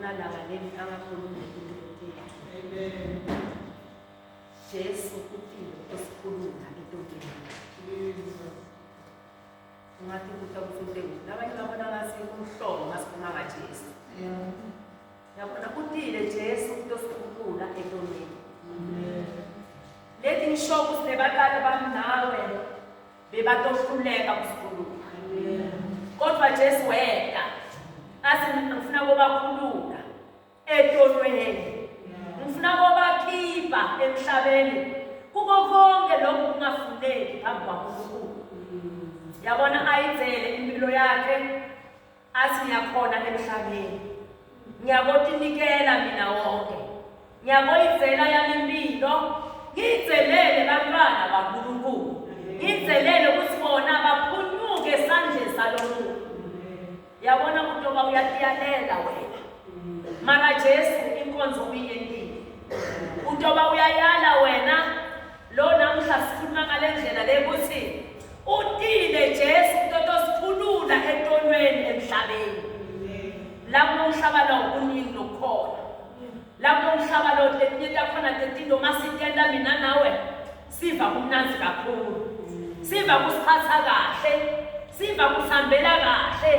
Akunalanga leli angakhulumi netimpilo tethu. Amen. Jesu utile ukusikhulula etonweni. Jesus. Ungathi ukuthi akufunde kuphi. Labanye babona ngathi umhlobo masikhuluma ngaJesu. Yeah. Yabona utile Jesu ukutosikhulula etonweni. Amen. Leti ngisho ukuthi nebaqali bami nawe bebatohluleka kusikhulula. Amen. Kodwa Jesu weta athi ngifuna kobakhulula etonweni. Ngifuna kobakhipha emhlabeni kuko konke lokhu kungafuneki phambi kwaNkulunkulu. Yabona ayidzele impilo yakhe athi ngiyakhona emhlabeni. Ngiyakotinikela mina wonke. Ngiyakoyidzela yami impilo ngiyidzelele bantwana baNkulunkulu. Ngiyidzelele ukuthi bona baphunyuke esandleni salomuntu. Yabona utoba uyatiyalela wena. Mara Jesu inkonzo uyiyentile. Utoba uyayala wena lo namuhla sikhuluma ngale ndlela le ukuthi utile Jesu kutotosikhulula etonweni emhlabeni. Lapho umhlaba lo kuningi lokukhona. Lapho umhlaba lo letinye takhona tetinto masitenta mina nawe siva kumnandzi kakhulu. Siva kusiphatha kahle. Siva kusihambela kahle.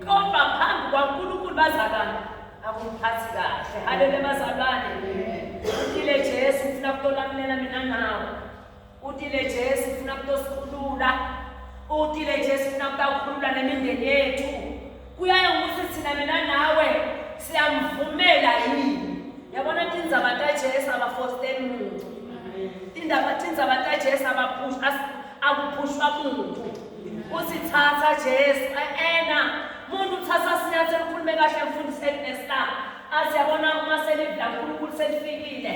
Kodwa phambi kwaNkulunkulu bazalwane akumphathi kahle. Haleluya bazalwane. Utile Jesu ufuna kutolamulela mina nawe. Utile Jesu ufuna kutosikhulula. Utile Jesu ufuna kutawukhulula nemindeni yethu. Kuyaye ukuthi thina mina nawe siyamvumela yini. Yabona tindzaba taJesu abafosteli muntu. Tindaba tindzaba taJesu abaphush akuphushwa muntu. Uthi thatha Jesu ena muntu uthatha sinyathelo ukhulume kahle mfundisi Agnes la. Athi yabona uma selivila uNkulunkulu selifikile.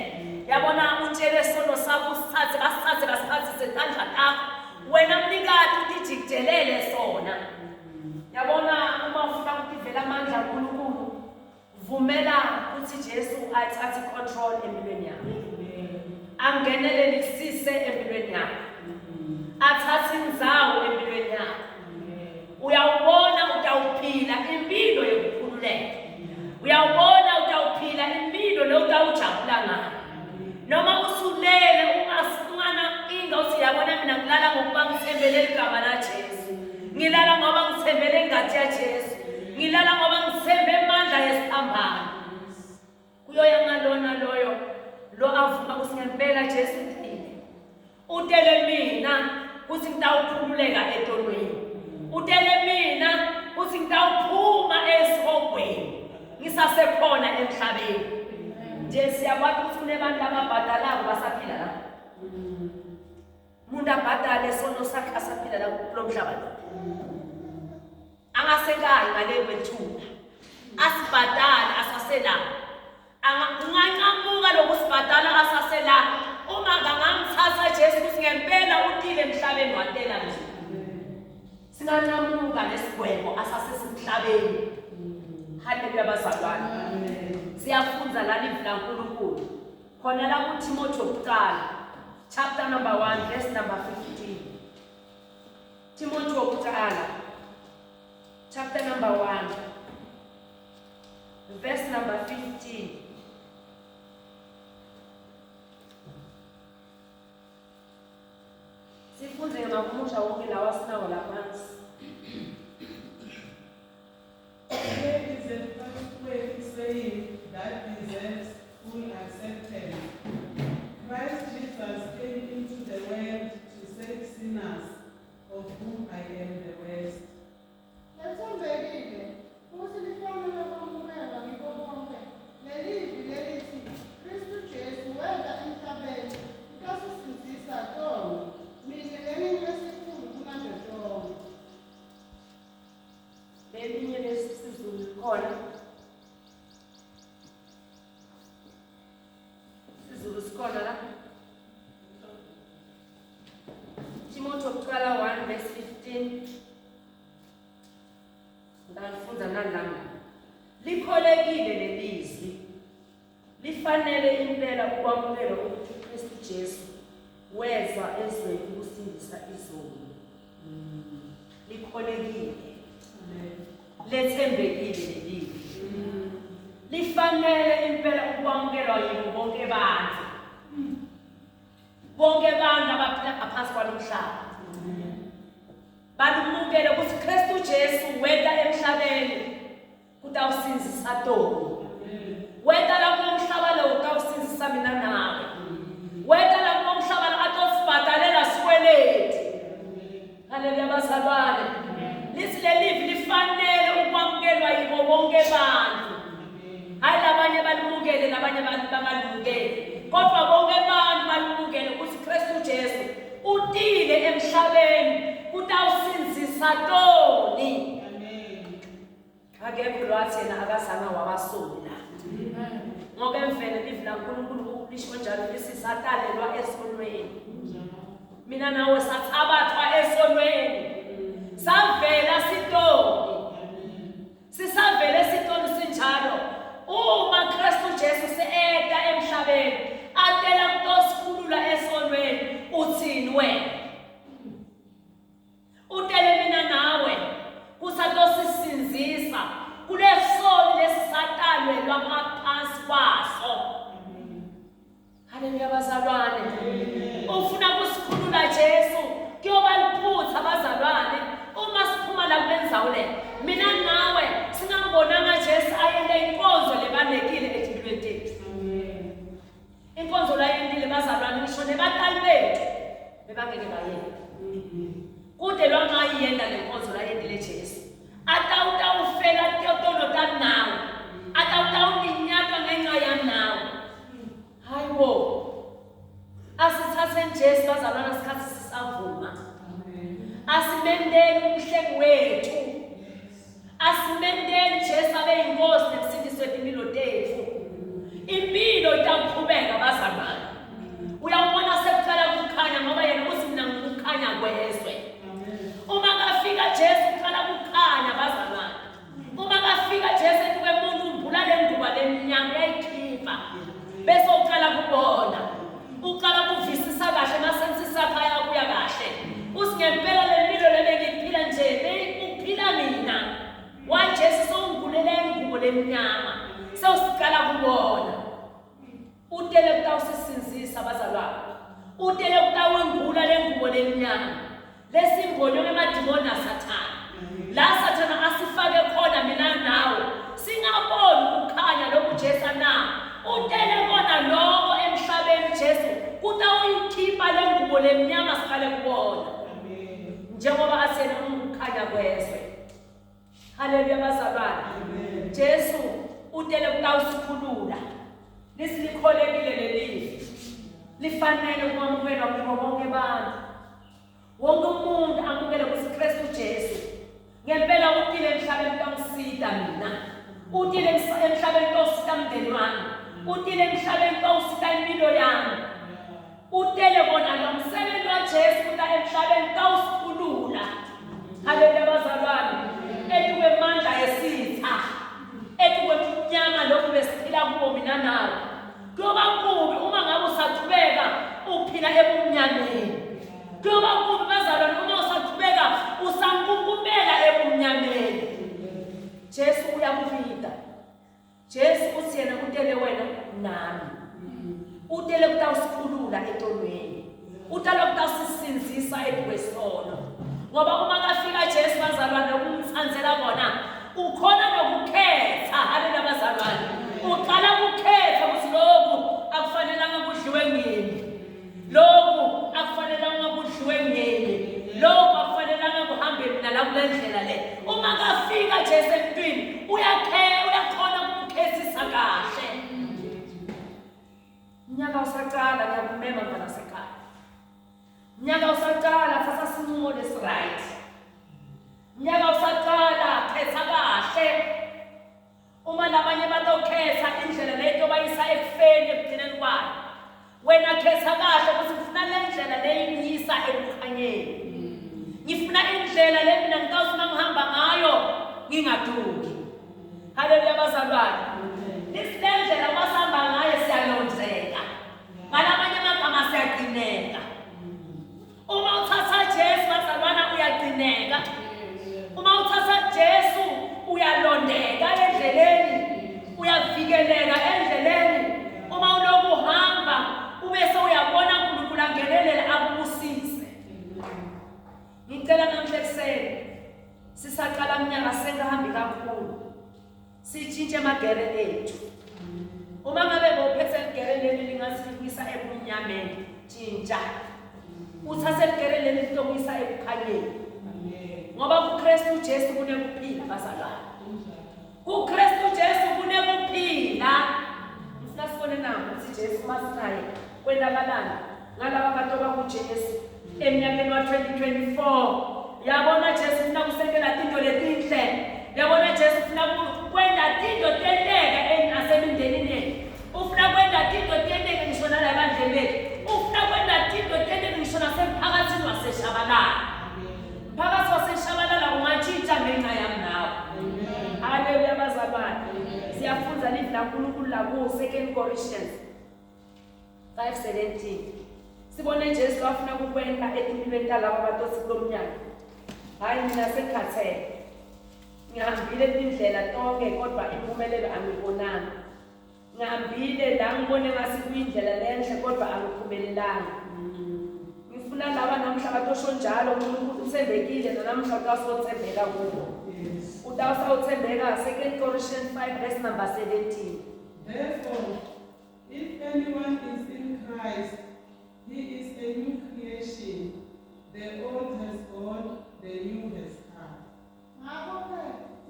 Yabona utshele sono sakho usithathe basithathe basiphathise tandla takho. Wena mnikati utijikelele sona. Yabona uma ufuna ukutivela amandla kaNkulunkulu vumela ukuthi Jesu athathe control empilweni yakho. Angenelelisise empilweni yakho. Athathe indzawo empilweni yakho. Uyawubona utawuphila impilo yokukhululeka. Uyawubona utawuphila impilo le utawujabula ngayo. Noma usulele unganankinga uthi yabona mina ngilala ngokuba ngithembele ligama laJesu. Ngilala ngoba ngithembele ingadi yaJesu. Ngilala ngoba ngithembe amandla yesiphambano. Kuyoya ngalona loyo lo avuma ukuthi ngempela Jesu uphile. Utele mina ukuthi ngitawukhululeka etonweni. Utele mina ukuthi ngitawuphuma esihogweni ngisasekhona emhlabeni. Nje siyakwazi ukuthi kunebantu ababhadalako basaphila la. Umuntu abhadale sono sakhe asaphila la kulo mhlaba lo. Angasekayi ngale kwethuna. Asibhadale asasela. Unganqamuka lokusibhadala asasela. Uma ngangamthatha Jesu ukuthi ngempela utile emhlabeni watela nje. Singanqamuka nesigwebo asasesemhlabeni. Haleluya bazalwane. Siyafunda la livi laNkulunkulu. Khona la kuTimothy wokuqala chapter number 1 verse number 15. Timothy wokuqala chapter number 1 verse number 15. Sifunde ngamahumusha wonke lawa sinawo laphansi. Here is a trustworthy saying that deserves full acceptance. Christ Jesus came into the world to save sinners, of whom I am the worst. Letsembekile futhi lifanele kwamukelwa ngibo bonke lelivi lelithi Kristu Jesu weza emhlabeni ukasisindzisa tono, mine lengingulesikhulu kunato tonkhe. Lelinye lesiZulu likhona. IsiZulu sikhona la. Timothy wokuqala 1 verse 15. Ngifunda nalami. Likholekile lelizwi. Lifanele impela ukwamukelwa ukuthi uKristu Jesu weza ezweni ukusindisa izoni. Likholekile. Lethembekile lelizwi. ukwamukelwa yibo bonke abantu. Bonke abantu abaphila ngaphansi kwalomhlaba. Balumukele ukuthi Kristu Jesu weta emhlabeni kutawusindzisa toni. Weta la kulomhlaba lo utawusindzisa mina nawe. Weta la kulomhlaba lo atosibhadalela sikweleti. Haleluya bazalwane. Lithi lelivi lifanele ukwamukelwa yibo bonke abantu. Hayi labanye balimukele labanye bangalimukeli. Kodwa bonke abantu balimukele ukuthi Kristu Jesu utile emhlabeni kutawusindzisa toni. Akekho lwathi yena akazange wabasoli la. Ngoba emvele livi laNkulunkulu lisho njalo lithi satalelwa esonweni. Mina nawe sathabathwa esonweni. Savela sitoni. Sisavele sitoni sinjalo. Uma Kristu Jesu seeta emhlabeni atela kutosikhulula esonweni uthini wena? Utele mina nawe kusatosisinzisa kulesoni lesisatalwelwa ngaphansi kwaso. Haleluya bazalwane. Ufuna kusikhulula Jesu kuyoba liphutha bazalwane uma siphuma la kule ndzawo le. Mina nawe singambonanga Jesu ayente inkonzo lebalulekile etimpilweni tethu. Inkonzo layentile bazalwane ngisho nebatali bethu bebangeke bayeke. Kude lwangayiyenda le nkonzo layentile Jesu. Atawutawufela tono tami nawe. Atawutawulinyatwa ngenxa yami nawe. Hayi bo. Asithatheni Jesu bazalwana sikhathi sisavuma. Asimendeni umhlengi wethu. Asimemukeli Jesu abe yinkosi nemsindisi wetimpilo tetfu. Impilo itawuqhubeka bazalwane. Uyawubona sekuqala kukhanya ngoba yena uthi mina ngikukhanya kwezwe. Uma kafika Jesu kuqala kukhanya bazalwane. Uma kafika Jesu etuke umuntu umbula le nguba lemnyama uyayikhipha. Bese uqala kubona. Uqala kuvisisa kahle masensi sakhe ayabuya kahle. Uthi ngempela le mpilo le bengiphila nje uphila mina. Why Jesu sowungulela ingubo lemnyama. Sewusiqala kubona. Utele kutawusisinzisa bazalwane. Utele kutawengula le ngubo lemnyama. Lesimbonyo ngemadimoni asathane. La sathana asifake khona mina nawe. Singaboni ukukhanya lokhu Jesu na. Utele kona lokho emhlabeni Jesu kutawuyikhipha le ngubo lemnyama siqale kubona. Njengoba athena ukukhanya kwezwe. Haleluya bazalwane. Jesu utele kutawusikhulula. Lisilikholekile lelivi. Lifanele ukwamukelwa kubo bonke abantu. Wonke umuntu amukele ukuthi Kristu Jesu ngempela utile emhlabeni kutawusita mina. Utile emhlabeni kutawusita umndeni wami. Utile emhlabeni kutawusita impilo yami. Utele kona lo msebenzi waJesu kuta emhlabeni kutawusikhulula. Haleluya bazalwane. Etukwemandla esitha. Etukwemnyama lokhu besiphila kuwo mina nawe. Kuyoba kubi uma ngabe usaqhubeka uphila ebumnyameni. Kuyoba kubi bazalwane uma usaqhubeka usankunkumela ebumnyameni. Jesu uyakuvida. Jesu uthi yena utele wena nami. Utele kutawusikhulula etonweni. Utele kutawusisinzisa etukwesono. Ngoba uma kafika Jesu bazalwane ukumtsandzela kona ukhona nokukhetha haleluya bazalwane. Uqala ukukhetha ukuthi lokhu akufanelanga kudliwe ngimi. Lokhu akufanelanga kudliwe ngimi. Lokhu akufanelanga kuhambe mina la kule ndlela le. Uma kafika Jesu emntwini uyakhe uyakhona ukukhethisa kahle. Unyaka usaqala ngiyakumema mntana sekhaya. Unyaka usaqala thatha sinqumo lesi right. Unyaka usaqala khetha kahle. Uma labanye batokhetha indlela le tobayisa ekufeni ekugcineni kwayo. Wena khetha kahle ukuthi ngifuna le ndlela le ingiyisa ekukhanyeni. Ngifuna indlela le mina ngitawuthi uma ngihamba ngayo ngingaduki. Haleluya bazalwane. Lesi ndlela uma sihamba ngayo siyalondleka. Ngalamanye amagama siyagcineka. Uma uthatha Jesu bazalwana uyagcineka. Uma uthatha Jesu uyalondeka endleleni, uyavikeleka endleleni. laNkulunkulu sitshintshe amagere ethu. Uma ngabe bowuphethe ligere leli lingasikuyisa ebumnyameni, tshintsha. Uthathe ligere leli litokuyisa ekukhanyeni. Ngoba kuKristu Jesu kunekuphila bazalwane. KuKristu Jesu kunekuphila. Ngifuna sibone naku ukuthi Jesu masinaye kwenzakalani ngalaba bantu abakuJesu eminyakeni wa-2024. Yabona Jesu ufuna kusentela tinto letinhle. Yabona Jesu ufuna kwenta tinto tenteke nasemindenini yethu. Ufuna kwenta tinto tenteke ngisho nala ebandleni lethu. Ufuna kwenta tinto tenteke ngisho nasemphakathini waseShabalala. Mphakathi waseShabalala ungatshintsha ngenxa yami nawe. Haleluya bazalwane. Siyafunda livi laNkulunkulu la ku-2 Corinthians 5:17. Sibone Jesu afuna kukwenta etimpilweni talaba batosi kulomnyaka. Hayi mina sekhathele. Ngihambile tindlela tonke kodwa impumelelo angibonanga. Ngihambile la ngibone ngasi kuyindlela lenhle kodwa angiphumelelanga. Ngifuna laba namhla batosho njalo uNkulunkulu uthembekile nanamhla utawusothembeka kubo. Utawusawuthembeka 2 Corinthians 5 verse number 17. Therefore, if anyone is in Christ, he is a new creation. The old has gone, the new has come. Ngakho-ke,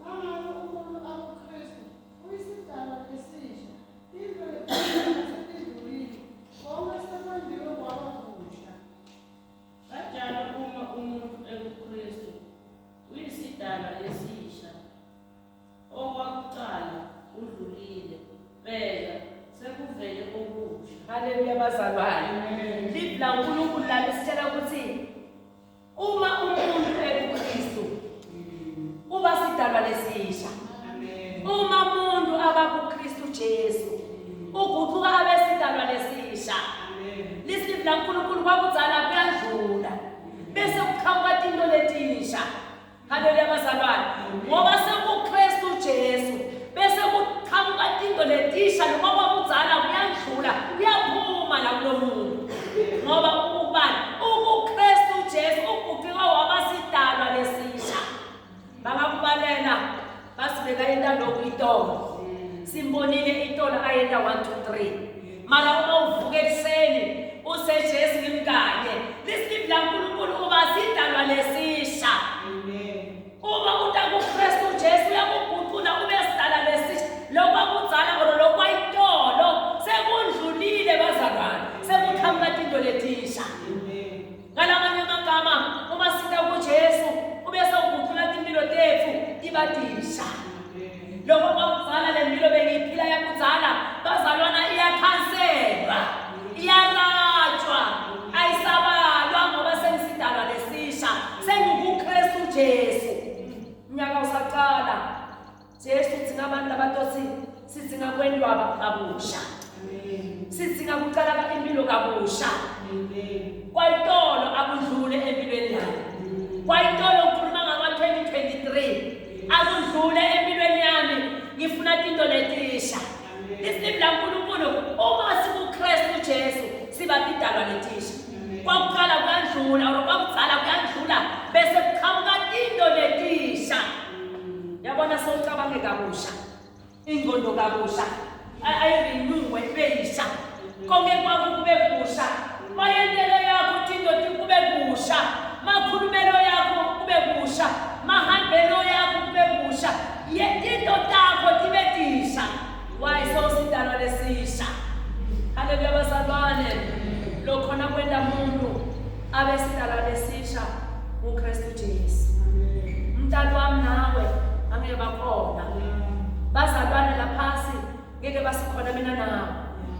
nangabe umuntu akuKristu, uyisidalwa esisha. Tintfo letindzala setidlulile, konke sekwentiwe kwaba kusha. Kanjalo uma umuntu ekuKristu, uyisidalwa esisha. Okwakuqala kudlulile, bheka, sekuvele okusha. Haleluya bazalwane. Livi laNkulunkulu lalisitshela ukuthi Uma umuntu ekuKristu uba sidalwa lesisha. Uma umuntu aba kuKristu Jesu uguquka abe sidalwa lesisha. Lisivi laNkulunkulu kwakudzala kuyadlula bese kuqhamuka tinto letinsha. Haleluya bazalwane. Ngoba sekuKristu Jesu bese kuqhamuka tinto letisha noma kwakudzala kuyandlula kuyaphuma la kulo muntu. Ngoba ubani? UkuKristu Jesu uguquka waba sidalwa lesisha. Bangakubalela basibeka intalokhu itolo. Simbonile itolo ayenta 1 2 3. Mara uma uvuka ekuseni useJesu ngimkanye. Lisivi laNkulunkulu uba sidalwa lesisha. Uma uta kuKristu Jesu uyakuguqula ube sidalwa lesisha. Lokhu akudzala or lokhu kwayitolo sekundlulile bazalwane. Sekuqhamuka tinto letisha. Ngalamanye amagama uma sita kuJesu ube sewuguqula timpilo tethu tiba tisha. Lokho kwakudzala le mpilo bengiyiphila yakudzala bazalwana iyakhanselwa iyalatshwa ayisabalwa ngoba sengisidalwa lesisha sengikuKristu Jesu. Unyaka usaqala Jesu thina abantu labatothi sidzinga kwendwaba kabusha. Sidzinga kuqala impilo kabusha. Kwayitolo akudlule empilweni yami. Kwayitolo ukhuluma ngama-2023 akudlule empilweni yami ngifuna tinto letisha. Isimo laNkulunkulu uma sikuKristu Jesu siba tidalwa letisha. Kwakuqala kuyandlula or kwakudzala kuyandlula bese kuqhamuka tinto letisha. Yabona sewucabange kabusha. Ingqondo kabusha. Ayirenewe ibe yisha. Konke kwakho kube kusha. Mayentelo yakho tinto kube kusha. Makhulumelo yakho kube kusha. Mahambelo yakho kube kusha. Tinto takho tibe tisha. Why sewusidalwa lesisha? Haleluya bazalwane. Lokhona kwenta umuntu abe sidalwa lesisha nguKristu Jesu. Mntali wami nawe angeke bakhona. Bazalwane laphasi ngeke basikhona mina nawe.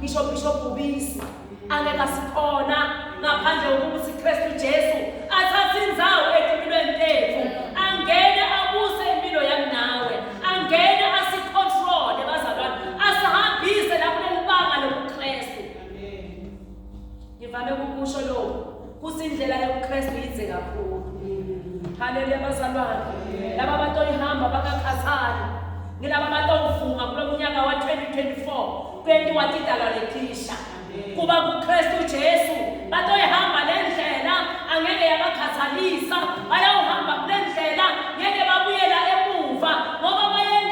Ngisho Bishop Bubisi angeke asikhona ngaphandle kokuthi Kristu Jesu athathe indzawo etimpilweni tethu angene abuse impilo yami nawe angene asicontrole bazalwane asihambise la kuleli banga lobuKristu. Ngivame ukukusho lokhu kuthi indlela yobuKristu yinze kakhulu. Haleluya bazalwane. Laba batoyihamba bakakhathali. Ngilaba batowuvuma kulo mnyaka wa-2024 kwentiwa tidalwa letisha. Kuba kuKristu Jesu batoyihamba le ndlela angeke yabakhathalisa bayawuhamba kule ndlela ngeke babuyela emuva ngoba bayentiwa.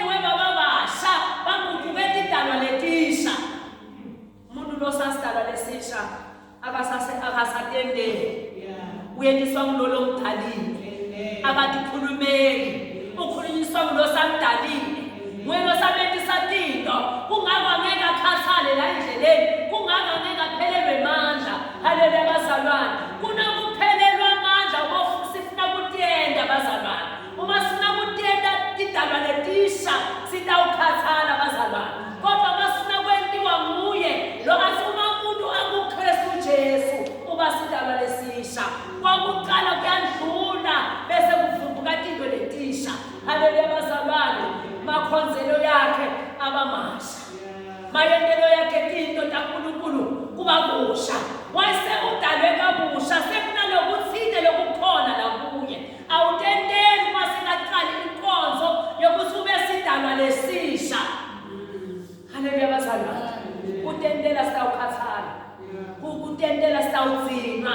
Haleluya bazalwane, makhonzelo yakhe abamasha. Mayentelo yakhe tinto taNkulunkulu kuba kusha. Wase udalwe kabusha sekunalokuthile lokukhona la kuye. Awutenteli uma singaqali inkonzo yokuthi ube sidalwa lesisha. Haleluya bazalwane. Kutentela sitawukhathala. Kutentela sitawudzinwa.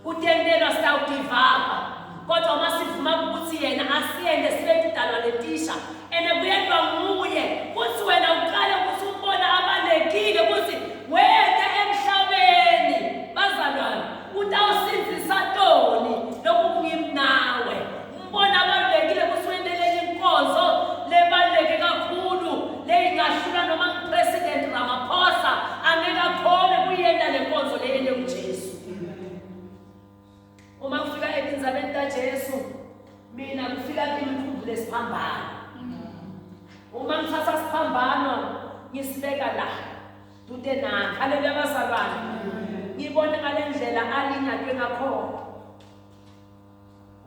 Kutentela sitawudivapha. Kodwa uma sivuma ukuthi yena asiyente sibe tidalwa letisha ene kuyentwa nguye kuthi wena uqale ukuthi umbone abalekile ukuthi weta emhlabeni bazalwane utawusindzisa toni lokhu kungimi nawe umbone abalulekile ukuthi wenteleni inkonzo lebaluleke kakhulu leyingahlula noma ngipresident Ramaphosa angeke akhone kuyenta le nkonzo leyente uJesu. Uma kufika etindzabeni taJesu mina kufika kimi ngikhumbule siphambano. Uma ngithatha siphambano ngisibeka la dude nami. Haleluya bazalwane. Ngibone ngale ndlela alinyatwe ngakhona.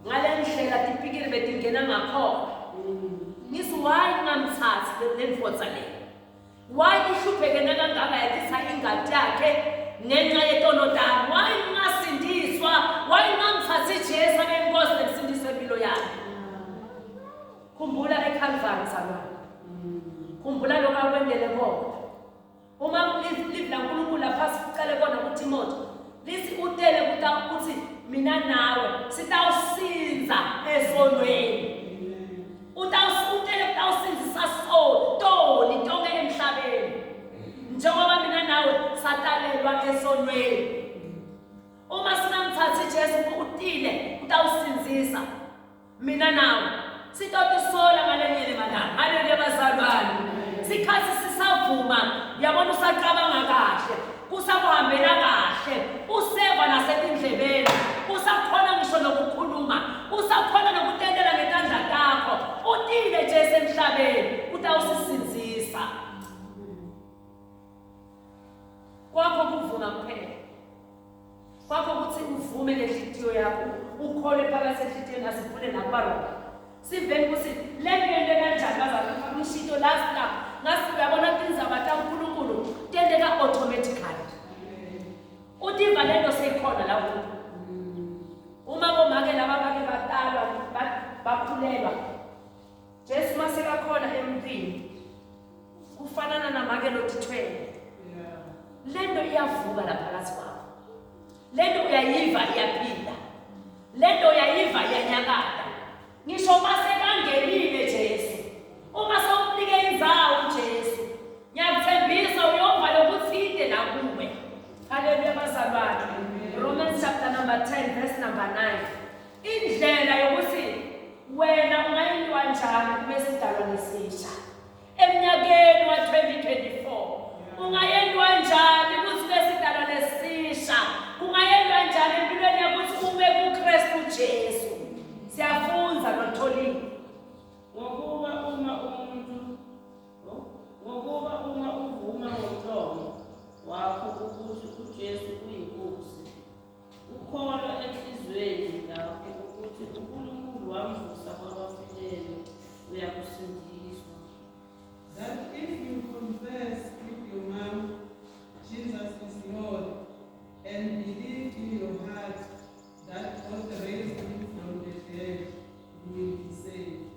Ngale ndlela tipikiri betingena ngakhona. Ngithi why ngingamthathi le ndvodza le? Why ihlupheke nakangaka yatisa ingati yakhe ngenxa yetono tami? Why ngingasindiswa? Why ngingangithathi Jesu abe inkosi nekusindisa impilo yami? Khumbula eCalvary mzalwane. Khumbula lokho akwendele kona. Uma live laNkulunkulu lapha sicale kona kuTimothy lithi utele ukuthi mina nawe sitawusinza esonweni. Utawusutele kutawusindzisa so toni tonke emhlabeni. Njengoba mina nawe satalelwa esonweni. Uma singamthathi Jesu utile utawusindzisa mina nawe. Sitotisola ngalenye lemalanga. Haleluya bazalwane. Sikhathi sisavuma, yabona usacabanga kahle, kusakuhambela kahle, useva nasetindlebeni, usakhona ngisho nokukhuluma, usakhona nokutentela ngetandla takho. Utile Jesu emhlabeni, utawusisindzisa. Kwakho kuvuma kuphela. Kwakho ukuthi uvume ngenhlitiyo yakho, ukholwe phakathi enhlitiyweni asivule nakubaroma. Siveni ukuthi le nto yente kanjani bazalwane ngishito last la ngasi uyabona tindzaba taNkulunkulu tenteka automatically. Utiva lento seyikhona la kuwe. Uma bomake laba bake batalwa bakhulelwa Jesu masekakhona emntwini kufanana namake lotithwele. Lento iyavuka la phakathi kwakho. Lento uyayiva iyaphila. Lento uyayiva iyanyakata. Ngisho uma sekangenile Jesu. Uma sewumnike indzawo uJesu. Ngiyakuthembisa uyova lokuthide nakuwe. Haleluya bazalwane. Romans chapter number 10 verse number 9. Indlela yokuthi wena ungayintiwa njani kube sidalwa lesisha. Emnyakeni wa-2024 ungayentiwa njani ukuthi ube sidalwa lesisha? Kungayentiwa njani empilweni yakho ukuthi ube kuKristu Jesu? Siyafunza notholile. Ngokuba uma umuntu ngokuba uma uvuma ngomlomo wakho ukuthi uJesu uyiNkosi, ukholwa enhliziyweni yakho ukuthi uNkulunkulu wamvusa kwabafileyo, uyakusindiswa. That if you confess with your mouth Jesus is Lord and believe in your heart that God raised him from the dead, you will be saved.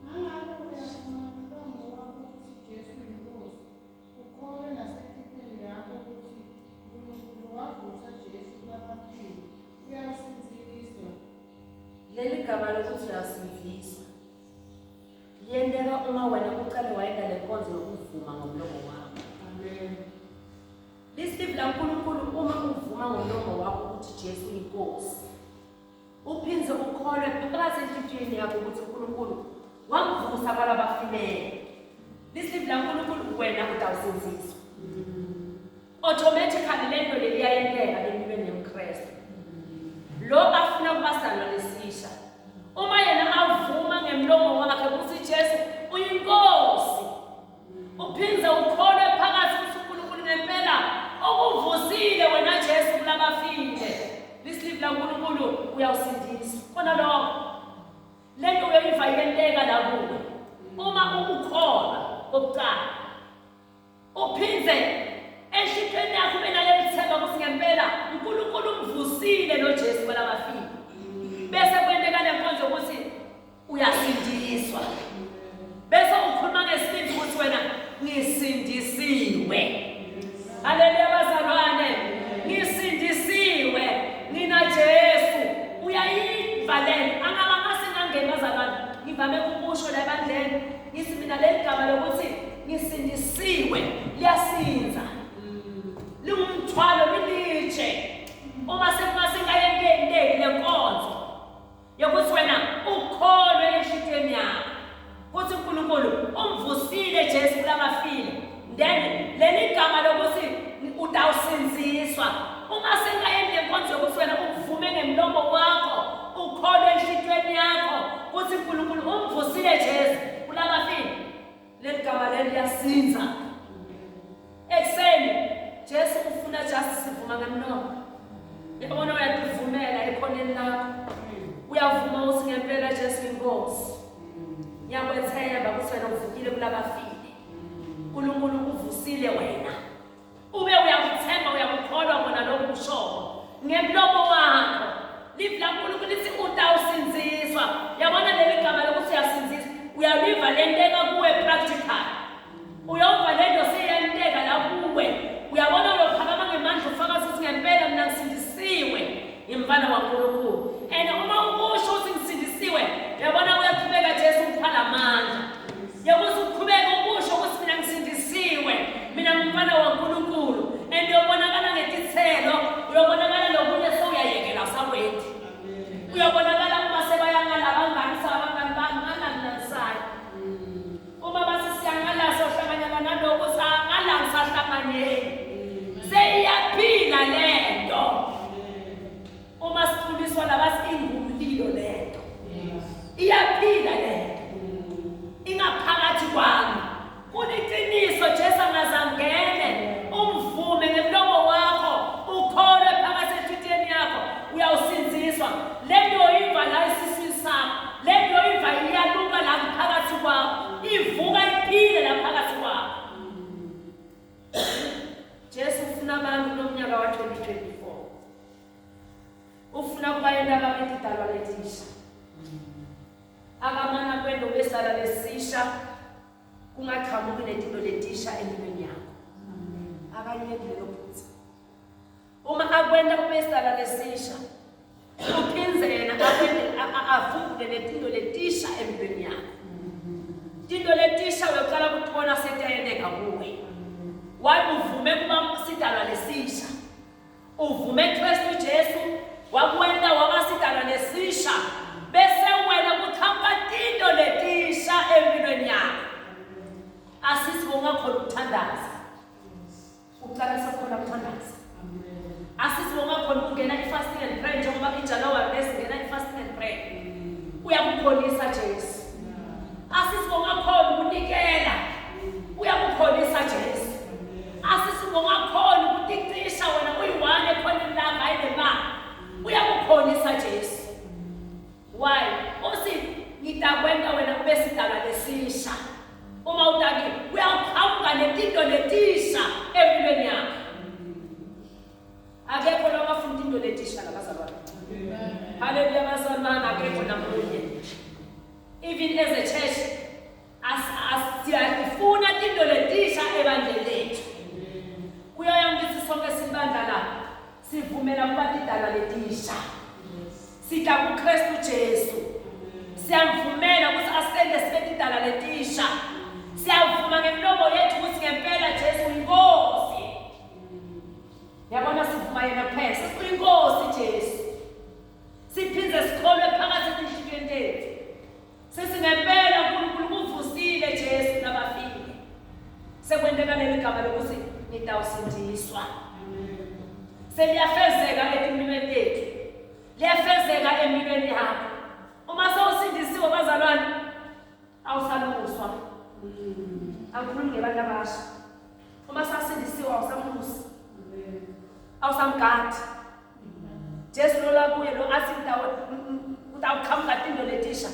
Nangabe uyavuma ngomlomo wakho ukuthi Jesu yiNkosi, ukholwe nasenhlitiyweni yakho ukuthi uNkulunkulu wavusa Jesu kulabafile, uyasindziswa. Leli gama lokuthi uyasindziswa liyenteka uma wena uqale wayenda le nkonzo yokuvuma ngomlomo wakho. Amen. Lisive laNkulunkulu uma uvuma ngomlomo wakho ukuthi Jesu uyinkosi. Uphinde ukholwe phakathi enhlitiyweni yakho ukuthi uNkulunkulu wamvusa kwalabafileyo. Lisive laNkulunkulu wena utawusindziswa. Automatically lento leli iyayenteka empilweni yomKristu. Lo afuna ukuba sidalwa lesisha. Uma yena avuma ngemlomo wakhe ukuthi Jesu uyinkosi, uphinde ukholwe phakathi ukuthi uNkulunkulu ngempela okuvusile wena Jesu kulabafile. Lisilivi laNkulunkulu uyawusindiswa. Khona lokho. Lento iyenteka la kuwe uma ukukholwa kokuqala uphindze enhlitweni yakho ube naleli themba ukuthi ngempela uNkulunkulu umvusile lo Jesu kwalabafile bese kwenteka lenkonzo ukuthi uyasindiswa bese ukhuluma ngesibindi ukuthi wena ngisindisiwe haleluya bazalwane ngisindisiwe ngina Jesu uyayiva lento angaba ngase ngangena bazalwane ngivame ukusho la ebandleni ngithi mina leli gama lokuthi ngisindisiwe liyasinza liwumthwalo lilitshe uma sekumasingayenteki lenkonzo yokuthi wena ukholwe enhlitiyweni yakho ukuthi uNkulunkulu umvusile Jesu kulabafile then leli gama lokuthi utawusinziswa uma sengayeni lenkonzo yokuthi wena uvume ngemlomo wakho ukholwe enhlitiyweni yakho ukuthi uNkulunkulu umvusile Jesu kulabafile leli gama leli liyasinza ekuseni Jesu ufuna just sivuma ngemlomo yabona uyakuvumela ekhoneni lakho uyavuma ukuthi ngempela Jesu inkosi ngiyakwethemba ukuthi wena uvukile kulabafile uNkulunkulu uvusile wena ube uyakuthemba uyakukholwa kona lokhu kushoyo ngemlomo wakho livi laNkulunkulu lithi utawusindziswa yabona leli gama lokuthi uyasindziswa uyaliva lenteka kuwe practical uyova lento seyiyanteka la kuwe uyabona uyophakama ngemandla ufakaza ukuthi ngempela mina ngisindisiwe ngimfana waNkulunkulu and uma ukusho ukuthi ngisindisiwe uyabona uyaqhubeka Jesu upha lamandla yokuthi uqhubeke ukusho ukuthi mina ngisindisiwe mina ngumfana waNkulunkulu and uyobonakala ngetithelo uyobonakala lokunye sewuyayekela usakwendi uyobonakala uma sebayangala abangani sabangani bangala mina ngisayo uma bathi siyangala sohlanganyela naloku sangala ngisahlanganyeli seyiyaphila lento uma siquliswa labathi ingumlilo lento iyaphila lento ingaphakathi kwami kuliqiniso Jesu angazangene umvume ngemlomo wakho ukholwe phakathi enhlitiyweni yakho uyawusinziswa lento iva la esiswini sakho lento iva iyaluka la phakathi kwakho ivuka iphile la phakathi kwakho Jesu ufuna abantu kulomnyaka wa-2024 ufuna kubayenta babe tidalwa letisha akamana kwento besala lesisha kungaqhamuki netinto letisha empilweni yakho akayiyeki lelo phutha uma akwenta ube sala lesisha uphindze yena akwente avuke netinto letisha empilweni yakho tinto letisha uyoqala ukutibona setayenteka kuwe why uvume kuba sidalwa lesisha Uvume Kristu Jesu wakwenta waba sidalwa lesisha bese wena kuqhamuka tinto letisha empilweni yakho. Asithi ungakhona ukuthandaza. Uqala sekhona ukuthandaza. Asithi ungakhona ukungena i-fasting and prayer njengoba iJanuary besingena i-fasting and prayer. Uyakukholisa Jesu. Asithi ungakhona ukunikela. Uyakukholisa Jesu. Asisibongakhona ukuticisha wena uyi-one ekhoneni lakho hayi nemali uyakukhonisa Jesu why uthi ngitakwenta wena ube sidalwa lesisha uma utakile uyawuqhamuka netinto letisha empilweni yakho akekho lowafunda into letisha labazalwane haleluya bazalwane akekho namunye even as a church Siyazifuna tinto letisha ebandleni lethu. Kuyo yonke ithi sonke sibandla la sivumela ukuba tidalwa letisha. Sidla kuKristu Jesu. Siyamvumela ukuthi asende sibe tidalwa letisha. Siyavuma ngemilomo yethu ukuthi ngempela Jesu uyinkosi. Yabona sivuma yena kuphela. Sesiyinkosi Jesu. Siphinde sikholwe phakathi etinhlitiyweni tethu. Sisi ngempela uNkulunkulu kuvusile Jesu nabafile. Sekwenteka leli gama lokuthi nitawusindiswa. Seliyafezeka etimpilweni tethu. Liyafezeka empilweni yakho. Uma sewusindisiwe bazalwane awusaluswa. Angikhulumi ngebantu abasha. Uma sasindisiwe awusamlusi. Awusamgadi. Jesu lo lakuye lo athi utawuqhamuka tindo letisha.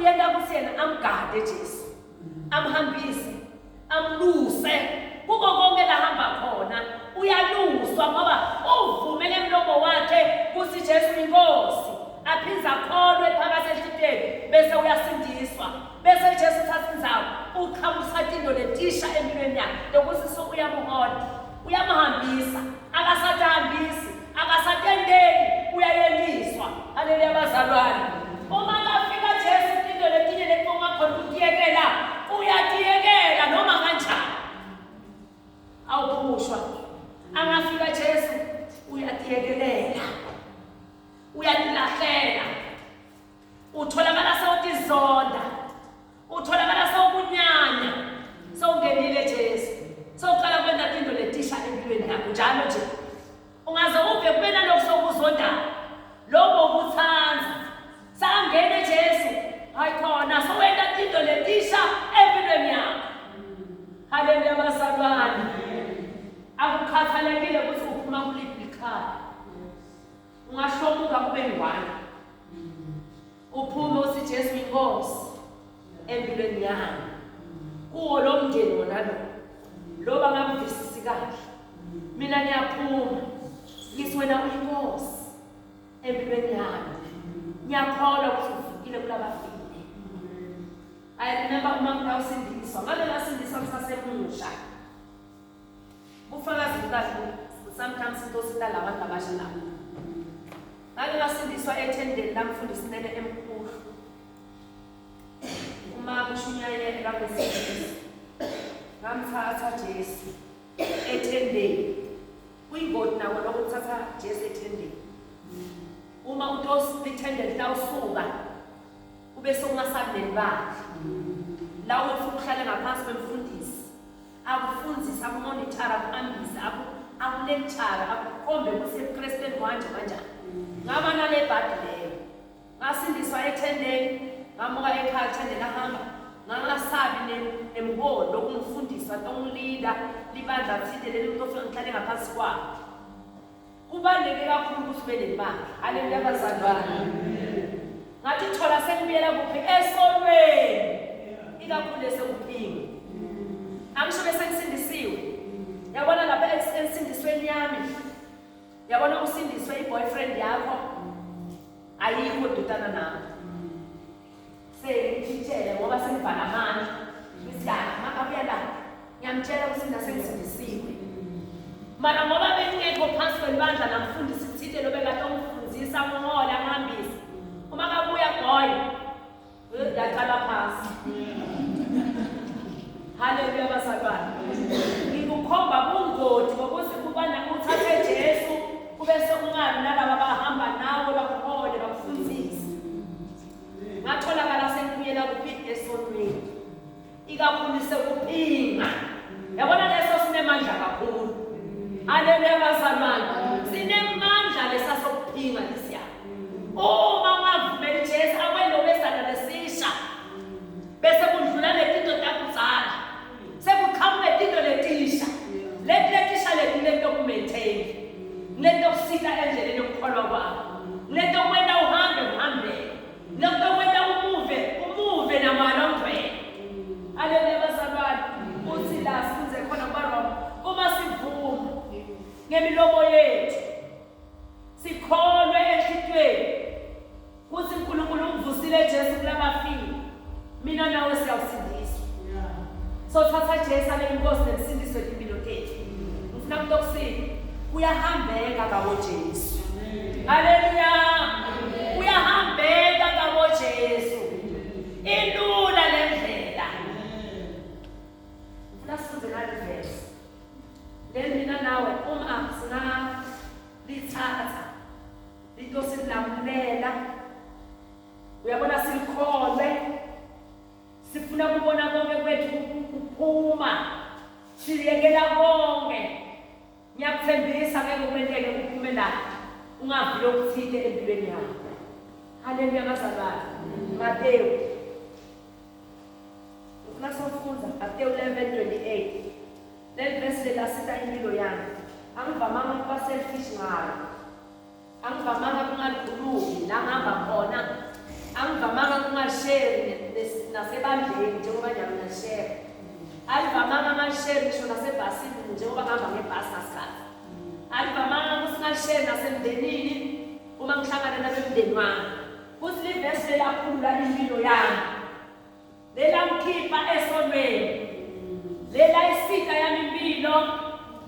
Uyenta kutsi yena amgade Jesu, amhambise, amluse kuko konke lahamba khona. Uyaluswa ngoba uvume ngemlomo wakhe kutsi Jesu inkosi, aphindze akholwe phakathi enhlitiyweni bese uyasindiswa. Bese Jesu uthatha indzawo, uqhamusa tinto letisha empilweni yakhe lokuthi so uyamuhola, uyamhambisa, akasatihambisi, akasatenteli, uyayeliswa. Haleluya bazalwane. Uma kafika Jesu tinto letinye leti ungakhona ukutiyekela, uyatiyekela noma kanjani. Awuphushwa. Angafika Jesu uyatiyekelela. Uyatilahlela. Utholakala sewutizonda. Utholakala sewukunyanya. Sewungenile Jesu. Sewuqala kwenta tinto letisha empilweni yakho njalo nje. Ungaze uve kube nalokhu sewukuzondayo. Lokho ukuthanda. Sangene Jesu. Hayi khona sewenta tinto letisha empilweni yakho. Haleluya bazalwane. Akukhathalekile ukuthi uphuma kuliphi likhaya. Ungahlomuka kube ngwane. Uphume uthi Jesu inkosi empilweni yami. Kuwo lo mndeni wona lo. Lo bangakuvisisi kahle. Mina ngiyaphuma. Ngithi wena uyinkosi empilweni yami. Ngiyakholwa ukuthi uvukile kulabafile. I remember uma ngawusindiswa, ngake ngasindiswa ngisasemusha. Bufakazi bukahle sometimes into osita labantu abasha labo. Ngake ngasindiswa ethendeni lamfundisi Nene emkhulu. Uma kushunyayelwa ngesindisi. Ngamthatha Jesu ethendeni. Kuyingoti nako lokho ukuthatha Jesu ethendeni. Uma utosuka ithende litawusuka kube sokungasabi nelibandla. La ufuna uhlale ngaphansi kwemfundisi. Akufundise, akumonithara, akuhambise, akulecture, akukhombe ukuthi ebuKresteni kuhanjwa kanjani. Ngaba nale bhadi leyo. Ngasindiswa ethendeni, ngamuka ekhaya ithende lahamba. Ngangasabi nemholi lokungifundisa, tongilida, libandla thile leli umuntu ofika ngihlale ngaphansi kwalo. Kubaluleke kakhulu ukuthi ube nemali. Haleluya bazalwane. Ngathi thola sengibuyela kuphi esonweni. Ikakhulu esekuphinga. Angisho bese ngisindisiwe. Yabona lapha ensindisweni yami. Yabona usindiswe i-boyfriend yakho. Ayikho dodana nami. Sengitshele ngoba sengivala amandla. Ngithi ya, makabuya la. Ngiyamtshela ukuthi mina sengisindisiwe. Mara ngoba bengingekho phansi kwelibandla namfundisi thile lo bekade ongifundisa ngihola ngihambise. Uma kabuya boy, yaqala phansi. Haleluya bazalwane. Ngikukhomba bungoti bokuthi kubana uthathe Jesu kube sekungabi nalaba abahamba nawe bakuhole bakufundise. Ngatholakala sengibuyela kuphi esonweni. Ikakhulu sekuphinga. Yabona leso sinemandla kakhulu. Haleluya bazalwane. Sinemandla lesa sokuphinga lesiya. Uma ungavumeli Jesu akwente ubesana lesisha. Bese kudlula letinto takudzala. Sekuqhamuka tinto letisha. Leti letisha leti lento kumaintain. Lento kusita endleleni yokukholwa kwakho. Lento kwenta uhambe uhambele. Lento kwenta umuve umuve namala ongcwele. Haleluya bazalwane. Uthi la sifunze khona kubaRoma uma sivuma ngemilomo yethu sikholwe enhlitiyweni Kuthi uNkulunkulu umvusile Jesu kulabafile. Mina nawe siyawusindiswa. So thatha Jesu abe inkosi nemsindiso wetimpilo tethu. Ngifuna kutokusini. Kuyahambeka ngabo Jesu. Haleluya. Kuyahambeka ngabo Jesu. Ilula le ndlela. Ngifuna sifunde nale verse. Le mina nawe uma singalithatha Litosilamulela. Uyabona silikholwe. Sifuna kubona konke kwethu kuphuma. Siyekela konke. Ngiyakuthembisa ngeke kwenteke uphume la ungavile okuthile empilweni yakho. Haleluya bazalwane. Matewu. Ufuna sofunda Matewu 11:28. Leli vesi lelasita impilo yami. Angivamanga ukuba selfish ngalo. Angivamanga kungalikhulumi la ngihamba khona. Angivamanga kungasheri. nasebandleni njengoba nyami ngashare. Alivamanga ngashare ngisho nasebhasini njengoba ngihamba ngebhasi ngasikhathi. Alivamanga ukuthi ngashare nasemndenini uma ngihlangana nabemndeni wami. Kuthi livesi lelakhulula impilo yami. Lelamkhipha esonweni. Lela isika yami impilo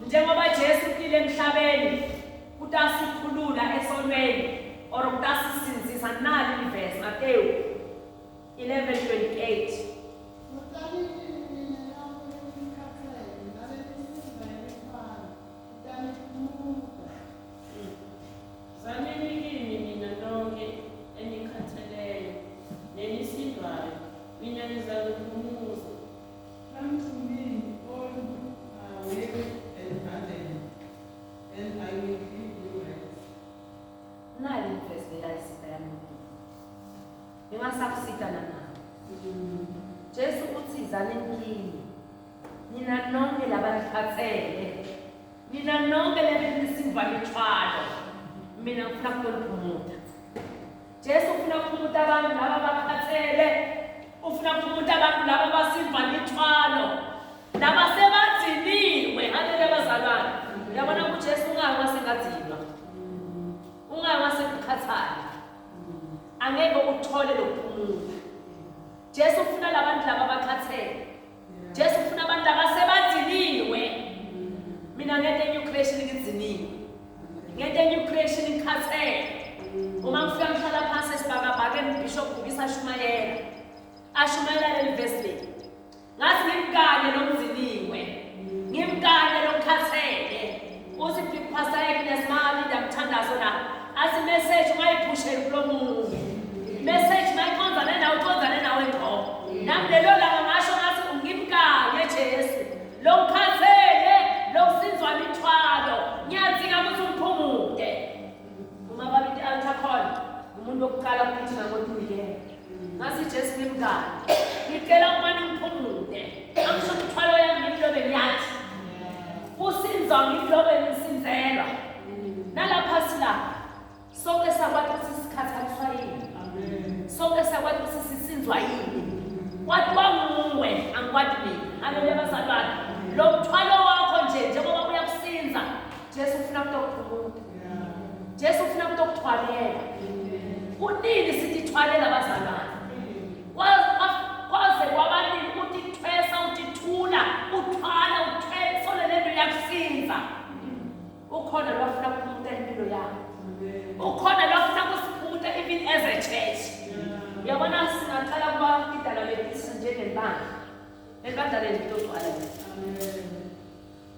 njengoba Jesu ufile emhlabeni kutasikhulula esonweni or kutasisinzisa nali ivesi Mateyu 11:28. Zanini kimi nina nonke enikhatheleyo nenisindwayo, mina ngizaniphumuza. Come to me, all who are weary and burdened, and I will give you rest. Nali ivesi lela isika yami impilo. Ngingasakusita nanawe. Jesu uthi zanini kimi nina nonke labanikhathele Nina nonke lebenisindwa mithwalo. Mina ngifuna ukuniphumuta. Jesu ufuna ukuphumuta abantu laba abakhathele. Ufuna ukuphumuta abantu laba abasindwa mithwalo. Laba sebadziniwe. Haleluya bazalwane. Uyabona kuJesu ungayi wasengadinwa. Ungayi wasekukhathala. Angeke uthole lokuphumula. Jesu ufuna labantu laba abakhathele. Jesu ufuna abantu abasebadziniwe. Mina ngente new creation ngidziniwe. Ngente new creation ngikhathele. Uma ngifika ngihlala phansi esibhakabhakeni Bishop Bukisa ashumayela. Ashumayela leli verse leli. Ngathi ngimkanye lomdziniwe. Ngimkanye lokhathele. Uthi Big Pastor Agnes malinda mthandazo la. Athi message ungayiphusheli kulomunye. Message mayicondzane nawe ucondzane nawe ngqo. Nami lelo langa ngasho ngathi ungimkanye Jesu. Lo ngikhathele, lo kusinzwa imithwalo. Ngiyadzinga ukuthi ungiphumude. Uma babiti altar call, umuntu wokuqala ukugijima ngothi uyena. Ngathi Jesu ngimkanye. Ngicela umane ungiphumude. Angisho imithwalo yami ngimlobe ngiyathi. Usinzwa ngimlobe ngisinzelwa. Nalapha silapha. Sonke sakwathi ukuthi sikhathaliswa yini. Sonke sakwathi ukuthi sisinzwa yini. Kwathi kwanguwe angikwati mina. Haleluya bazalwane. Lo mthwalo wakho nje njengoba uyakusinza Jesu ufuna ukutokuphumuta. Jesu ufuna ukutokuthwalela. Kunini sithithwalela bazalwane? Kwaze kwabanini utithwesa utithula uthwala uthwele sole lento iyakusinza. Ukhona lwafuna ukuphumuta impilo yakho. Ukhona lwafuna ukusiphumuta even as a church. Uyabona singaqala kuba idala lethu njengebandla. Lelibandla lethu lizogcwala.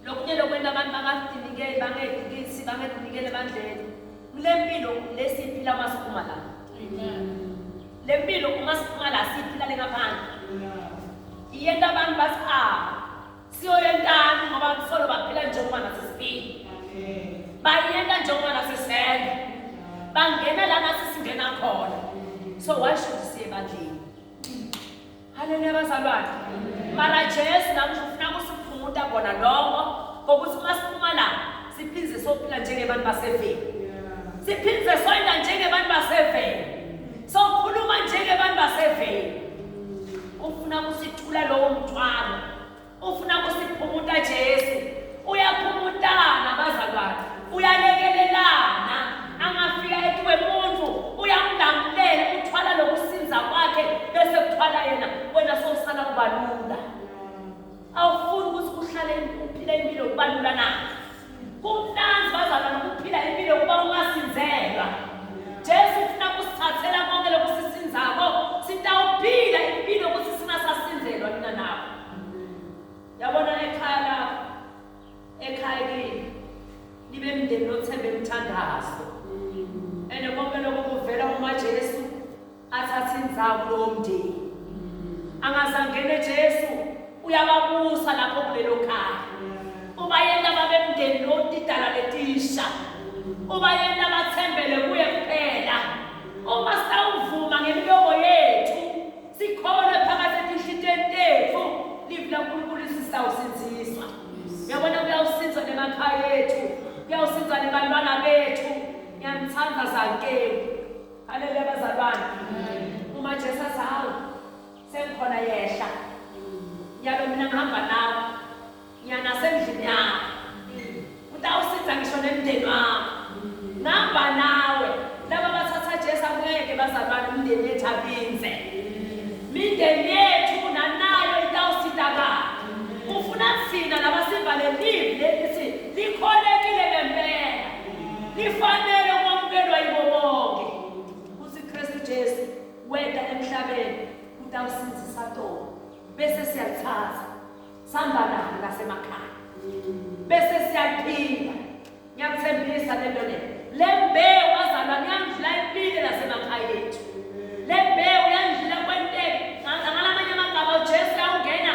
Lokunye lokwenta abantu bangadinikeli bangedikisi bangedinikele ebandleni. Kule mpilo lesiyiphila uma siphuma la. Le mpilo uma siphuma la siyiphila le ngaphandle. Iyenta abantu bathi ah siyoyentani ngoba solo baphila njengoba nathi siphila. Bayenta njengoba nathi senza. Bangena la nathi singena khona. So why should siye ebandleni? Haleluya bazalwane. Mara Jesu namuhla ufuna kusiphumuta kona lokho kokuthi uma siphuma la siphinde sophila njengebantu baseveni. Siphinde soyenda njengebantu baseveni. Sokhuluma njengebantu baseveni. Ufuna kusithula lowo mthwalo. Ufuna kusiphumuta Jesu. Uyaphumutana bazalwane. Uyalekelelana. Angafika ethi wemuntu uyamlamulela uthwala lokusinza kwakhe bese kuthwala yena wena sowusala kubalula. Awufuni ukuthi uhlale uphile impilo kubalula na? Kumnandi bazalwane ukuphila impilo kuba ungasinzelwa. Jesu ufuna kusithathela konke lokusisinzako sitawuphila impilo ukuthi singasasinzelwa mina nawe. Yabona ekhaya lakho ekhaya kini nibe mndeni othembe imthandazo. Ene konke lokho kuvela uma Jesu athathe indzawo kulowo mndeni. Angazangene Jesu uyababusa lapho kulelo khaya. Ubayenta babemndeni lo tidala letisha. Ubayenta bathembele kuye kuphela. Uma sawuvuma ngemilomo yethu sikholwe phakathi etinhlitweni tethu livi laNkulunkulu lisisawusindziswa. Uyabona kuyawusinza nemakhaya ethu, kuyawusinza nebantwana bethu. Ngiyamthanda Zakewu. Haleluya bazalwane. Uma Jesu athi hawu sengikhona thina laba siva lelivi lelithi likholekile ngempela lifanele ukwamukelwa yibo bonke ukuthi Kristu Jesu weta emhlabeni utawusindzisa tona bese siyalithatha sihamba nalo lasemakhaya bese siyaphila Ngiyakuthembisa lento le. Le mbewu bazalwane yandlula impilo nasemakhaya ethu. Le mbewu yandlula kwenteka. Ngalamanye amagama uJesu yawungena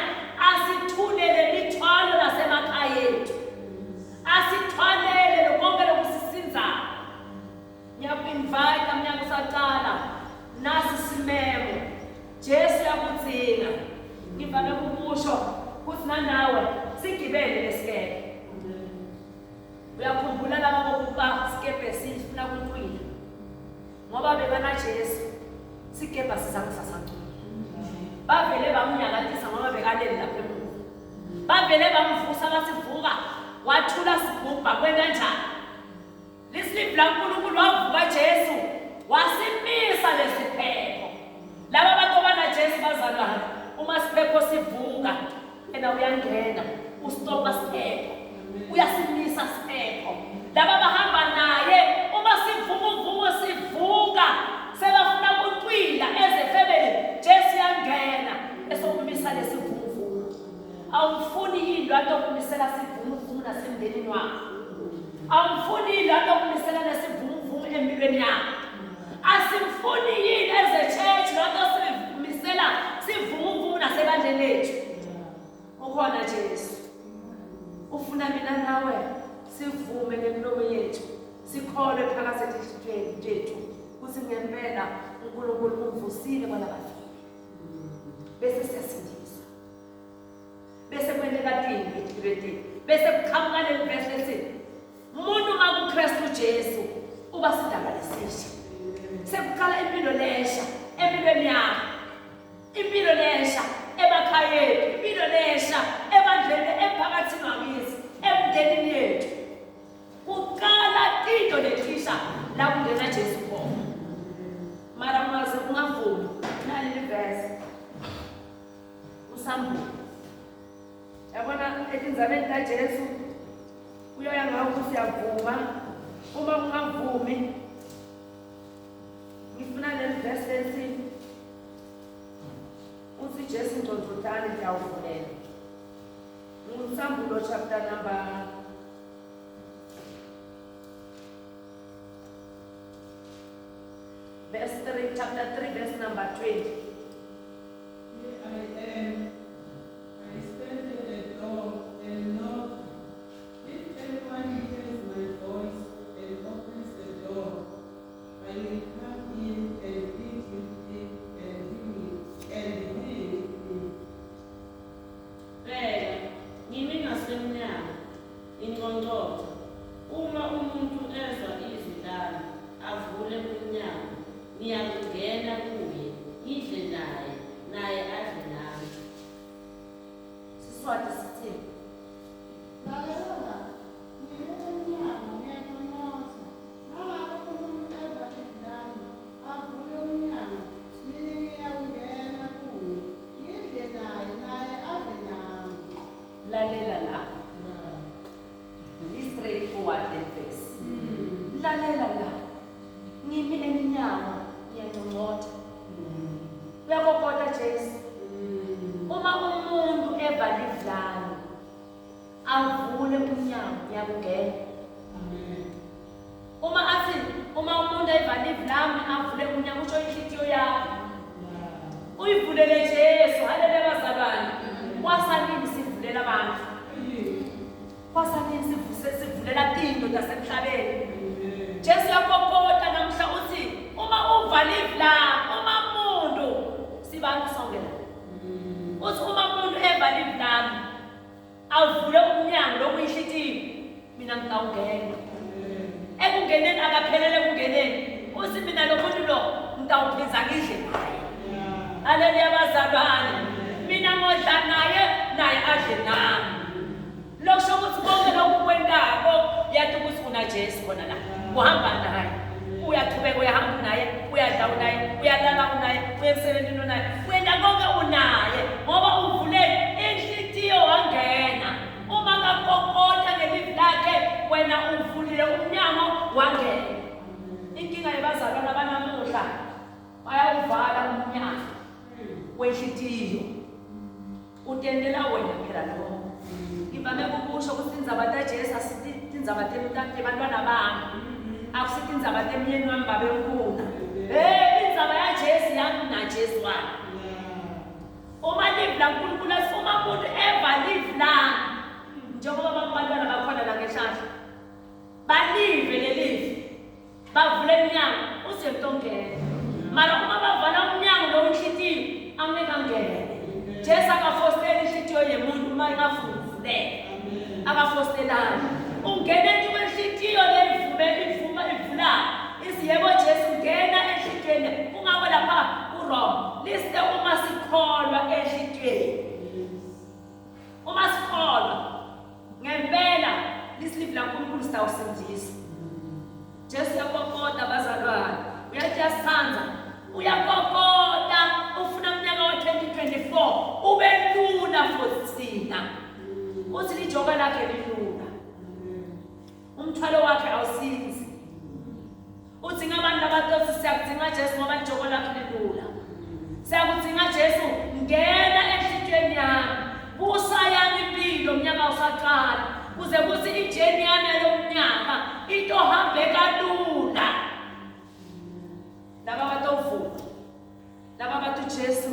asithulele mithwalo nasemakhaya ethu. Asithwalele konke lokusisinzayo. Ngiyaku-invite mnyaka usaqala nasi simemo. Jesu uyakudzinga. Ngivame ukukusho ukuthi nanawe sigibele lesikebe. Uyakhumbula laba bokuba sikebhe sifuna kucwila ngoba bebanaJesu sikebhe asizange sasacwila. Bavele bamnyakatisa ngoba bekalele lapha emuva. Bavele bamvusa bathi vuka wathula sigubha kwena njani. Lisilivi laNkulunkulu wavuka Jesu wasimisa lesiphepho. Laba bantu abanaJesu bazalwane uma siphepho sivuka yena uyangena ustopa siphepho uyasimisa siphepho laba bahamba naye uma sivukuvuku sivuka sebafuna kucwila ezefebeni Jesu uyangena esokumisa lesivukuvuku awufuni yini lwanto okumisela sivukuvuku nasemndenini wakho awufuni yini lwanto okumisela lesivukuvuku empilweni yakho asimfuni yini as a church lwanto simisela sivukuvuku nasebandleni lethu ukhona Jesu ufuna mina nawe sivume ngemilomo yethu sikholwe phakathi etinhlitiyweni tethu ukuthi ngempela uNkulunkulu umvusile kwalabafile bese siyasindiswa bese kwenteka tini etimpilweni tethu bese kuqhamuka leli vesi lethi umuntu uma kuKristu Jesu uba sidalwa lesisha sekuqala impilo lesha empilweni yakho impilo lesha emakhaya ethu impilo lesha ebandleni emphakathini wakithi emndenini yethu kuqala into lethisha la kungena Jesu khona mara ungaze ungavumi nali livesi usambulo yabona etindzabeni taJesu uyoya ngawo ukuthi uyavuma uma ungavumi ngifuna leli verse lethi uthi Jesu ngcondvotani ngiyawuvulela ngumsambulo chapter number verse 3 chapter 3 verse number 20 Here I am. I stand at the door and knock. If anyone hears my voice and opens the door, I will come in and eat with him and he with, and he with me. Bheka, ngimi ngasemnyango, ngingqongqotha. Uma umuntu ezwa izwi lami, avule umnyango, ngiyakungena kuye, ngidle naye, naye adle nami. Siswati sithini? Lalela, ngime emnyango ngiyanqonqotha. Nangabe umuntu eva izwi lami, avule umnyango, mina ngiyakungena kuye, ngidle naye, naye adle nami. Lalela la. I-straightforward le verse. Lalela la. Ngimi emnyango ngiyanqonqotha. Uyakokota Jesu. Uma umuntu eva livi lami, avule umnyango ngiyakungena. Uma athi uma umuntu eva livi lami avule umnyango usho inhliziyo yakho. Uyivulele Jesu, haleluya bazalwane. Kwasanini sivulela abantu? Kwasanini sivuse sivulela tinto tasemhlabeni? Jesu uyakokota namhla uthi uma uva livi lami, uma umuntu sibantu sonke la. Uthi uma umuntu eva livi lami, awuvule umnyango lokuyinhlitiyo, mina ngitawungena. Ekungeneni akaphelele ekungeneni. Uthi mina lo muntu lo ngitawuphinza ngidle naye. Haleluya bazalwane. Mina ngodla naye naye adle nami. Lokusho ukuthi konke lokhu kwentako yathi ukuthi unaJesu khona la. Uhamba naye. Uyaqhubeka uyahamba unaye, uyadla unaye, uyalala unaye, uya emsebenzini unaye. Wena konke unaye ngoba uvule inhlitiyo wangena. Bayawuvala umnyango wenhlitiyo. Utentela wena phela lokho. Ngivame kukusho ukuthi indzaba taJesu asitindzaba tebantwana bami. Akusitindzaba temyeni wami babemkhulu. Hey, indzaba yaJesu yami naJesu wami. Uma live laNkulunkulu uma umuntu eva live lami njengoba bantwana bakhona la ngenhlanhla balive lelive bavule emnyango uze kutongena mara uma bavala umnyango lo inhlitiyo angeke angene Jesu akafosteli inhlitiyo yemuntu uma ingafuni ukuvuleka akafostelani ungena entuba enhlitiyo leyivume ivuma ivula ithi yebo Jesu ngena enhlitiyweni kungako lapha kuRome liste uma sikholwa enhlitiyweni uma sikholwa Ngempela lisilivi laNkulunkulu sitawusindiswa. Jesu uyakokota bazalwane. Uyathi uyasithanda. Uyakokota ufuna umnyaka wa-2024 ube lula for thina. Uthi lijoka lakhe lilula. Umthwalo wakhe awusinzi. Uthi ngabantu abatosi siyakudinga Jesu ngoba lijoko lakhe lilula. Siyakudinga Jesu ngena enhlitiyweni yami. Busa yami impilo umnyaka usaqala. Kuze kuthi ijeni yami yalomnyaka itohambe kalula. Laba batovuka. Laba bathi Jesu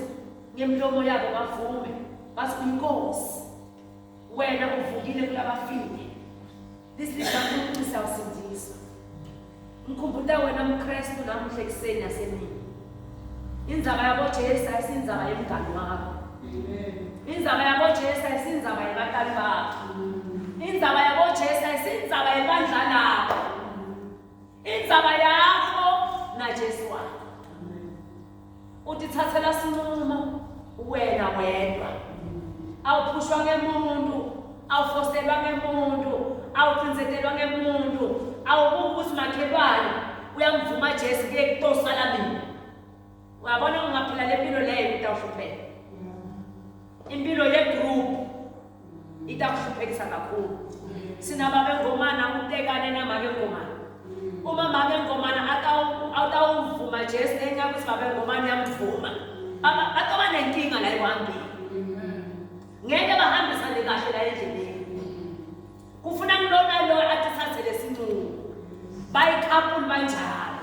ngemlomo yabo bavume bathi uyinkosi. Wena uvukile kulabafile. Lisigakuthi sawusindiswa. Ngikhumbuta wena mKristu namuhla ekuseni nasemini. Indzaba yabo Jesu ayisindzaba yemngani wakho. Indzaba yabo Jesu ayisindzaba yebatali bakho. Indzaba yabo Jesu ayisindzaba yebandla lakho. Indzaba yakho naJesu wakho. Utithathela sinqumo wena wedwa. Awuphushwa ngemuntu, awufoselwa ngemuntu, awucinzetelwa ngemuntu, awubuki ukuthi makhelwane uyamvuma Jesu kuye kutosala mina. Uyabona ungaphila le mpilo leyo utawuhlupheka. Impilo ye-group itakuhluphekisa kakhulu. Sinababa engomana utekane namake engomana. Uma make engomana atawuvuma Jesu ngenxa yokuthi baba engomana uyamvuma. Batoba nenkinga la ekuhambeni. Ngeke bahambisane kahle la endleleni. Kufuna kulona lo atithathele sinqumo. Bayikhapuli banjalo.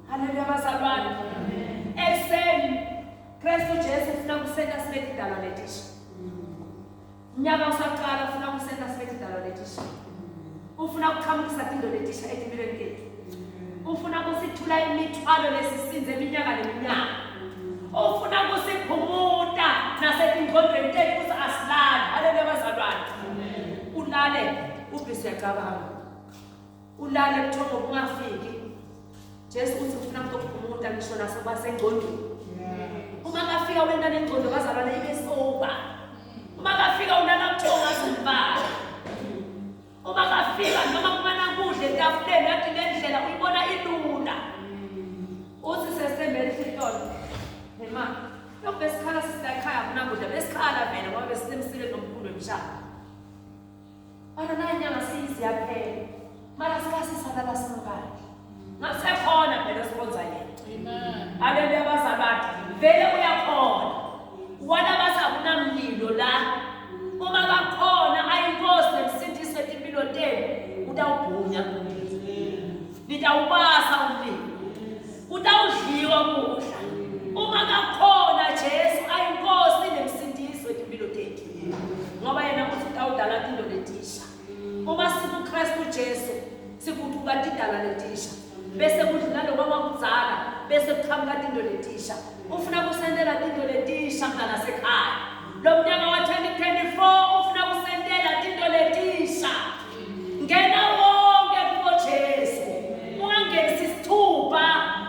Haleluya bazalwane. Ekuseni Kristu Jesu ufuna kusenta sibe tidalwa letisha. Mnyaka usaqala ufuna kusenta sibe tidalwa letisha. Ufuna kuqhamukisa tinto letisha etimpilweni tethu. Ufuna kusithula imithwalo lesisinze iminyaka neminyaka. Ufuna kusiphumuta nasetingqondweni tethu ukuthi asilali. Haleluya bazalwane. Ulale ubhisi uyacabanga. Ulale buthongo bungafiki. Jesu uthi ufuna ukuphumuta ngisho nasebasengqondweni. Uma kafika wena nengqondo bazalwane ibe sober. Uma kafika ulala buthongo azimbala. Uma kafika noma kumana kudle etafuleni yathi le ndlela uyibona ilula. Uthi sesembele isitolo. Ema, lokhu besikhala sisila ekhaya kunakudla besikhala vele ngoba besisemsile nomkhulu wemshado. Mara nayi nyanga siyizi yaphela. Mara sikasi salala sinokadla. Ngasekhona phela sikhonza yena. Amen. Haleluya bazalwane. Vele uyakhona. Wona basakunamlilo la. Uma bakhona ayinkosi nemsindisi wetimpilo tenu utawubhunya. Nitawubasa umlilo. Kutawudliwa kudla. Uma kakhona Jesu ayinkosi nemsindisi wetimpilo tethu. Ngoba yena uthi utawudala tinto letisha. Uma sikuKristu Jesu sikutuka tidala letisha. Bese kudlula lokwa kwakudzala bese kuqhamuka tinto letisha. Ufuna kusentela tinto letisha mntana sekhaya. Lo mnyaka wa-2024 ufuna kusentela tinto letisha. Ngena wonke kubo Jesu. Ungangenisi isithupha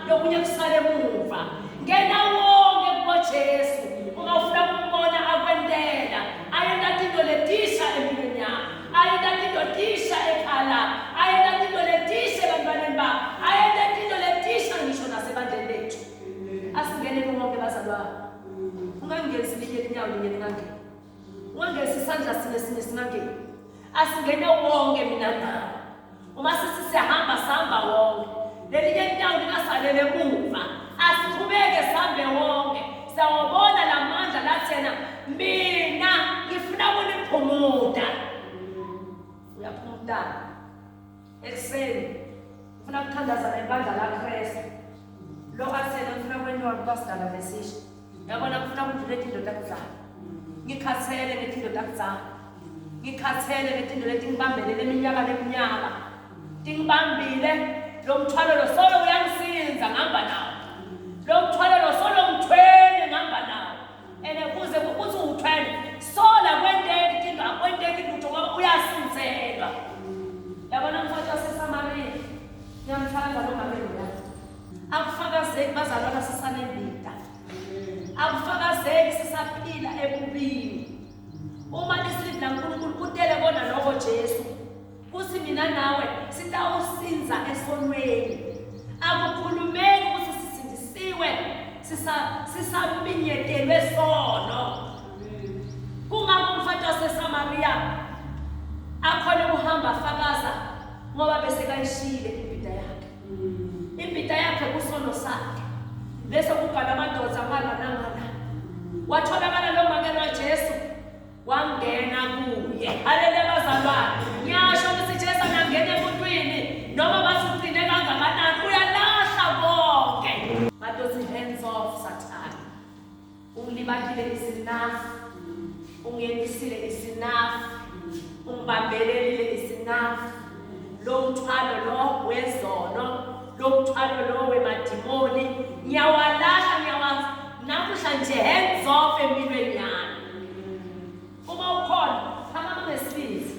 lokunye kusale emuva. Ngena wonke kubo Jesu. Uma ufuna kumbona akwentela, ayenta tinto letisha empilweni yakho. Ayenta tinto tisha ekhaya lakho. Ayenta tinto letisha ebantwaneni bakho. Ayenta tinto letisha ngisho nasebandleni lethu. Asingeneni wonke bazalwane. Ungangenisi linye linyawo linye lingangeni. Ungangesi isandla sinye sinye singangeni. Asingene wonke mina nawe. Uma sithi siyahamba sihamba wonke. Lelinye inyawo lingasalele emuva. Asiqhubeke sihambe wonke. Sawabona lamandla lathena mina ngifuna ukuniphumuta. Uyaphumutana. Ekuseni ngifuna ukuthandaza nebandla laKristu. Lo athena ngifuna kwentiwa kubasidala lesisha. Yabona ngifuna kudlula indoda kudzala. Ngikhathele ngetindoda kudzala. Ngikhathele ngetinto letingibambelele iminyaka neminyaka. Tingibambile lo mthwalo lo solo uyangisinza ngihamba nawo. Lo mthwalo lo solo ngithwele ngihamba nawo. Ene kuze kuthi uthwele sola kwenteki tinto akwenteki lutho ngoba uyasinzelwa. Yabona mfati waseSamariya. Ngiyamthanda lo mama lo. Akufakazeki bazalwana sisanembida. Akufakazeki sisaphila ebubini. Uma lisindla laNkulunkulu kutele kona lokho Jesu. Kuthi mina nawe sitawusinza esonweni. Akukhulumeki ukuthi sisindisiwe sisaminyetelwe sono. Kungako umfati waseSamariya akhona ukuhamba afakaza ngoba bese kayishiyile imbida yakhe. Imbida yakhe kusono sakhe. Bese kubhala amadoda ngala nangala. Watholakala lo make lwaJesu wangena kuye. Haleluya bazalwane. Ngiyasho ukuthi Jesu angangena emuntwini noma bathi uqine kangakanani uyalahla konke. Madoda hands off Sathane. Ungilibathile is enough. Ungenisile is enough. Ungibambelelile is enough. Lo mthwalo lo wezono, lo mthwalo lo wemadimoni ngiyawalahla ngiyawazi namuhla nje hands off empilweni yami. Uma ukhona phakama ngesibindi.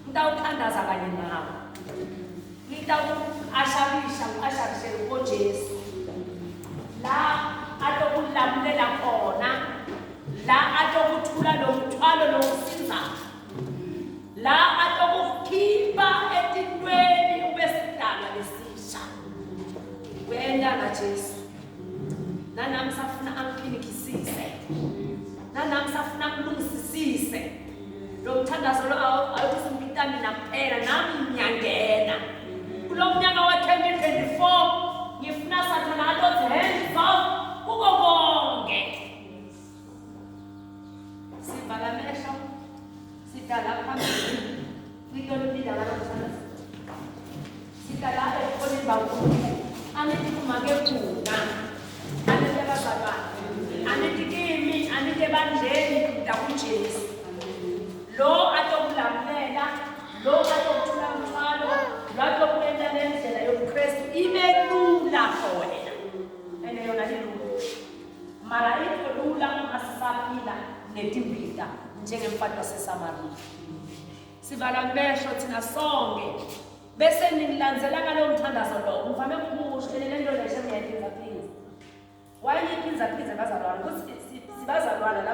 Ngitawuthandaza kanye nawe. Ngitawuasharisha ngiasharishele koJesu. La atokulamulela khona, la atokuthula lo mthwalo lokusinzayo. La atokukhipha etintweni ube sidalwa lesisha. Uyayentana Jesu. Nanami safuna angiklinikisise. Nanami safuna akulungisisise. Lo mthandazo lo awuthi mina kuphela nami ngiyangena. Kulo mnyaka wa-2024 ngifuna sathana alothi hands off kuko konke. Sivala amehlo sidlala phambili kwitolipila ngalo mthandazo. Sidlala ebukhoneni baNkulunkulu. Angithi kumake kuna. Angithi abazalwane. Angithi kimi, angithi ebandleni ndakuJesu. Lo atokulamulela, lo atokuthula mthwalo, lo atokwenta lendlela yobuKristu ibe lula for wena. Ene yona ilula. Mara ikho lula uma sisaphila netimbita njengemfati waseSamariya. Sivala amehlo thina sonke bese ningilandzela ngalowo mthandazo lo ngivame kukusho ene lento lesha ngiyayiphinza phinza. Why ngiyiphinza phinza bazalwane? Ukuthi sibazalwana la.